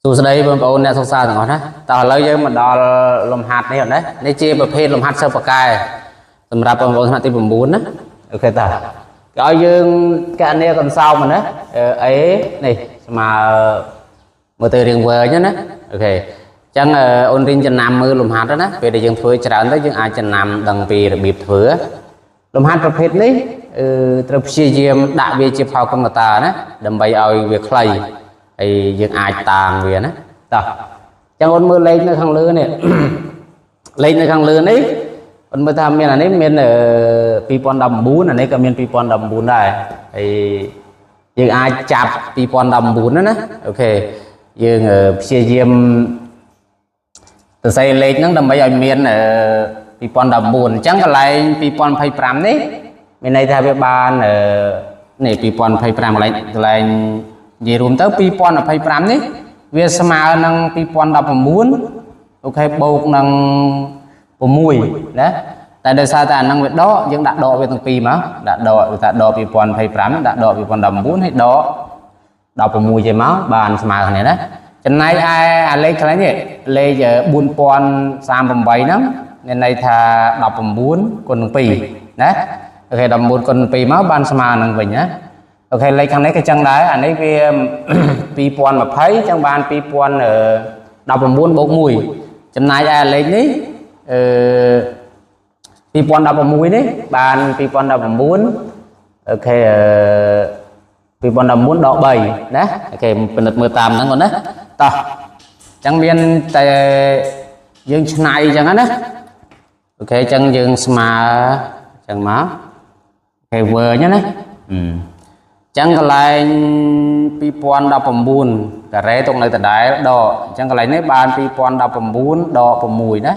សួស្តីបងប្អូនអ្នកសិក្សាទាំងអស់ណាតោះឥឡូវយើងមកដល់លំហាត់នេះអត់ណានេះជាប្រភេទលំហាត់សិស្សបកែសម្រាប់បងប្អូនថ្នាក់ទី9ណាអូខេតោះគេឲ្យយើងកណនីកន្សោមណាអេនេះស្មើមើលទៅរៀងវែងណាអូខេអញ្ចឹងអូនរៀនចំណាំមើលលំហាត់ណាពេលដែលយើងធ្វើច្រើនទៅយើងអាចចំណាំដឹងពីរបៀបធ្វើលំហាត់ប្រភេទនេះត្រូវព្យាយាមដាក់វាជាផលកំតាណាដើម្បីឲ្យវាខ្លីហើយយើងអាចតាងវាណាតោះអញ្ចឹងអូនមើលលេខនៅខាងលើនេះលេខនៅខាងលើនេះអូនមើលថាមានអានេះមាន2019អានេះក៏មាន2019ដែរហើយយើងអាចចាប់2019ណាណាអូខេយើងព្យាយាមសរសេរលេខហ្នឹងដើម្បីឲ្យមាន2019អញ្ចឹងកន្លែង2025នេះមានន័យថាវាបាននេះ2025កន្លែងនិយាយរួមទៅ2025នេះវាស្មើនឹង2019អូខេបូកនឹង6ណាតែដោយសារតែអានឹងវាដកយើងដាក់ដកវាទាំងពីរមកដាក់ដកវាថាដក2025ដាក់ដក2019ហើយដក16ចេញមកបានស្មើគ្នាណាចំណែកឯអាលេខកន្លែងនេះលេខ4038ហ្នឹងមានន័យថា19គុណនឹង2ណាអូខេ19គុណ2មកបានស្មើនឹងវិញណាអូខេលេខខាងនេះក៏ចឹងដែរអានេះវា2020ចឹងបាន2019បូក1ចំណែកឯលេខនេះអឺ2016នេះបាន2019អូខេ2019ដក3ណាអូខេពិនិត្យមើលតាមហ្នឹងគាត់ណាតោះអញ្ចឹងមានតែយើងឆ្នៃអញ្ចឹងណាអូខេអញ្ចឹងយើងស្មើអញ្ចឹងមកអូខេវើញណាអឺចឹងកន្លែង2019ការ៉េទុកនៅដដែលដកអញ្ចឹងកន្លែងនេះបាន2019ដក6ណា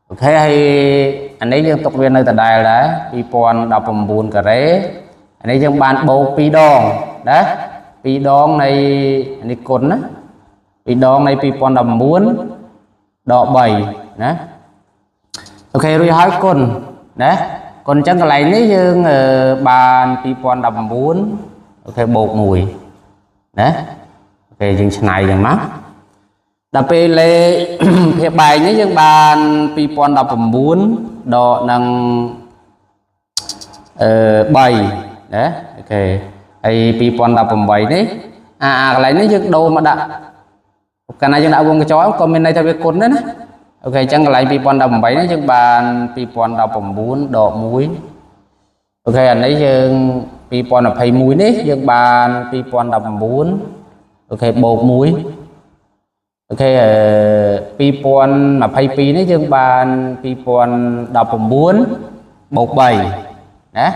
អូខេហើយអានេះយើងទុកវានៅដដែលដែរ2019ការ៉េអានេះយើងបានបូក2ដងណា2ដងនៃនេះគុណណា2ដងនៃ2019ដក3ណាអូខេរួចហើយគុណណាគុណអញ្ចឹងកន្លែងនេះយើងបាន2019អូខេបូក1ណាអូខេយើងឆ្នៃយ៉ាងមកដល់ពេលលេខភាគបែងនេះយើងបាន2019ដកនឹង3ណាអូខេហើយ2018នេះអាកន្លែងនេះយើងដូរមកដាក់កាលណាយើងដាក់វងកញ្ចក់ក៏មានន័យថាវាគុណដែរណាអូខេអញ្ចឹងកន្លែង2018នេះយើងបាន2019ដក1អូខេអានេះយើង2021នេះយើងបាន2019អូខេបូក1អូខេ2022នេះយើងបាន2019បូក3ណា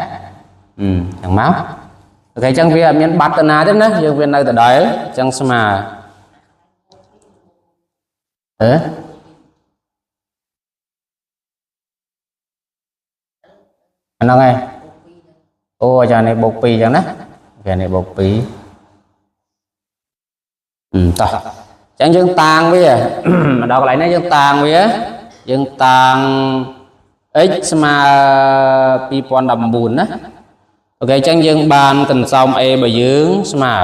អឺចឹងមកអូខេអញ្ចឹងវាអត់មានបាត់តាណាទេណាយើងវានៅដដែលអញ្ចឹងស្មើអឺអាហ្នឹងឯងអូអាចារ្យនេះបូក2អញ្ចឹងណាគេនេះបូក2អឺតោះអញ្ចឹងយើងតាងវាមកដល់កន្លែងនេះយើងតាងវាយើងតាង x ស្មើ2019ណាអូខេអញ្ចឹងយើងបានកន្សោម a របស់យើងស្មើ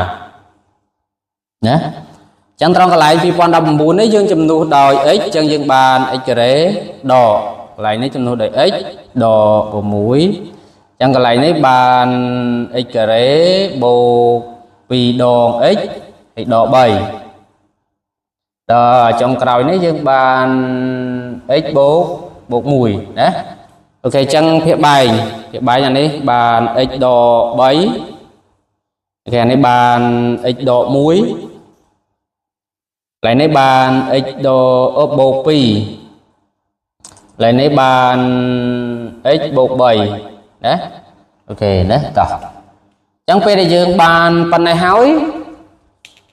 ណាអញ្ចឹងត្រង់កន្លែង2019នេះយើងចំនួសដោយ x អញ្ចឹងយើងបាន x ការ៉េដកកន្លែងនេះចំនួសដោយ x ដក6អញ្ចឹងកន្លែងនេះបាន x ការ៉េបូក2ដង x ហើយដក3ដល់ចុងក្រោយនេះយើងបាន x បូក1ណាអូខេអញ្ចឹងភាគបែងអានេះបាន x ដក3អូខេអានេះបាន x ដក1កន្លែងនេះបាន x ដកបូក2កន្លែងនេះបាន x បូក3ណាអូខេណាតោះអញ្ចឹងពេលដែលយើងបានប៉ុណ្ណេះហើយ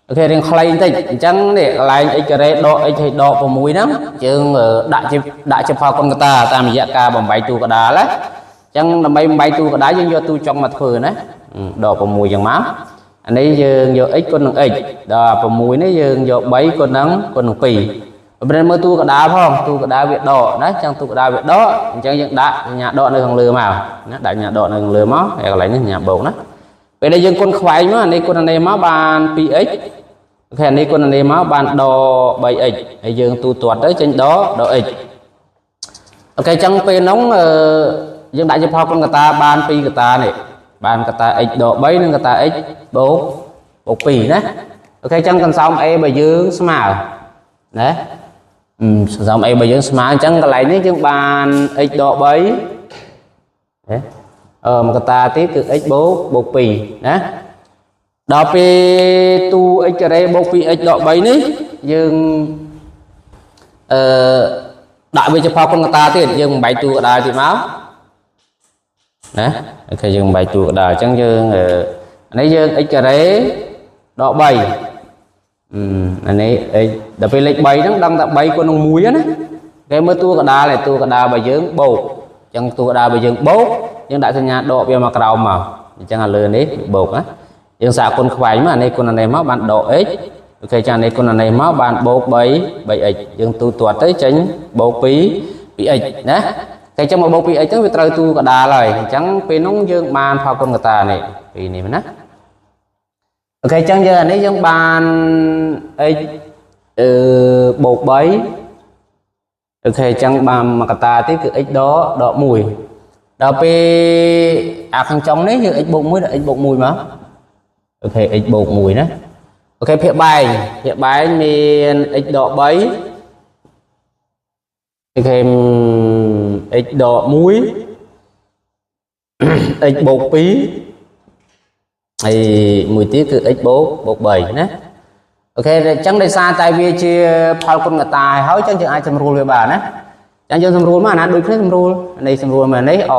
អូខេរៀងខ្លីបន្តិចអញ្ចឹងនេះកន្លែង x ការ៉េដក x ហើយដក6ហ្នឹងយើងដាក់ជាផលគុណកតាតាមរយៈការបំបែកតួកដាលណាអញ្ចឹងដើម្បីបំបែកតួកដាលយើងយកតួចុងមកធ្វើណាដក6អញ្ចឹងមកអានេះយើងយក x គុណនឹង x ដល់6នេះយើងយក3គុណនឹង2ប្រហែលមើលតួកដាលផងតួកដាលវាដកណាអញ្ចឹងតួកដាលវាដកអញ្ចឹងយើងដាក់ញ៉ាដកនៅខាងលើមកណាដាក់ញ៉ាដកនៅខាងលើមកហើយកន្លែងនេះញ៉ាបូកណាពេលដែលយើងគុណខ្វែងមកអានេះគុណអានេះមកបាន 2x OK នេះគុណនេះមកបានដ 3x ហើយយើងទូទាត់ទៅចេញដ x OK អញ្ចឹងពេលហ្នឹងយើងដាក់ជាផលគុណកតាបាន2កតានេះបានកតា x ដក3និងកតា x បូកបូក2ណា OK អញ្ចឹងកន្សោម a របស់យើងស្មើណាកន្សោម a របស់យើងស្មើអញ្ចឹងកន្លែងនេះយើងបាន x ដក3ណាមួយកតាទៀតគឺ x បូកបូក2ណាដល់ពេលតួ x ការ៉េបូក 2x ដក3នេះយើងអឺដាក់វាជាផលគុណកតាទៀតយើងបំបែកតួកដាលទៀតមកណា OK យើងបំបែកតួកដាលអញ្ចឹងយើងអានេះយើង x ការ៉េដក3អានេះ x ដល់ពេលលេខ3ហ្នឹងដឹងតែ3គុណនឹង1ណាគេមើលតួកដាលឯតួកដាលរបស់យើងបូកអញ្ចឹងតួកដាលរបស់យើងបូកយើងដាក់សញ្ញាដកវាមកក្រោមមកអញ្ចឹងអាលើនេះបូកណាយើងសាកគុណខ្វែងមកអានេះគុណអានេះមកបានដក x OK ចាអានេះគុណអានេះមកបានបូក3 3x យើងទូទាត់ទៅចេញបូក2 2x ណាតែអញ្ចឹងមកបូក 2x ទៅវាត្រូវទូកដាលហើយអញ្ចឹងពេលនោះយើងបានផលគុណកតានេះពីនេះណា OK អញ្ចឹងយើងអានេះយើងបាន x បូក3 OK អញ្ចឹងបានមួយកតាទៀតគឺ x ដកដក1ដល់ពេលអាខាងចុងនេះយើង x បូក1ដល់ x បូក1មក OK x បូក1ណា OK ភាគបែងភាគបែងមាន x ដក3 OK x ដក1 x បូក2ហើយមួយទៀតគឺ x បូកបូក3ណា OK អញ្ចឹងដោយសារតែវាជាផលគុណកតាហើយអញ្ចឹងយើងអាចសម្រួលវាបានណាអញ្ចឹងយើងសម្រួលមកអាណាដូចគ្នាសម្រួលនេះសម្រួលមកនេះអ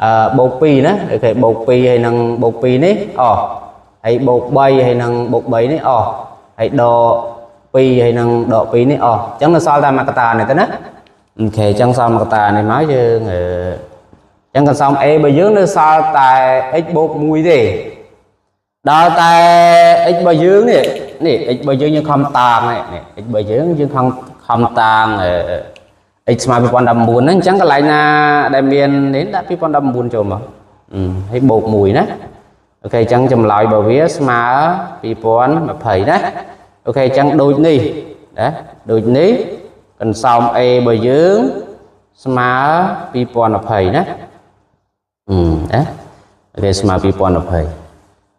អឺបូក2ណា OK បូក2ហើយនឹងបូក2នេះអហើយបូក3ហើយនឹងបូក3នេះអហើយដក2ហើយនឹងដក2នេះអអញ្ចឹងនៅសល់តែមួយកតានេះទៅណា OK អញ្ចឹងសល់មួយកតានេះមកយើងអញ្ចឹងកន្សោម A របស់យើងនៅសល់តែ x បូក1ទេដល់តែ x របស់យើងនេះនេះ x របស់យើងយើងខំតាងនេះ x របស់យើងយើងខំខំតាង x ស្មើ2019ហ្នឹងអញ្ចឹងកន្លែងណាដែលមាននេះដាក់2019ចូលមកហើយបូក1ណា OK អញ្ចឹងចម្លើយរបស់វាស្មើ2020ណា OK អញ្ចឹងដូចនេះណាដូចនេះកន្សោម A របស់យើងស្មើ2020ណាណា OK ស្មើ2020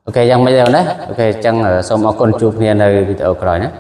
OK យ៉ាងម៉េចទៅណា OK អញ្ចឹងសូមអរគុណជួបគ្នានៅវីដេអូក្រោយណា។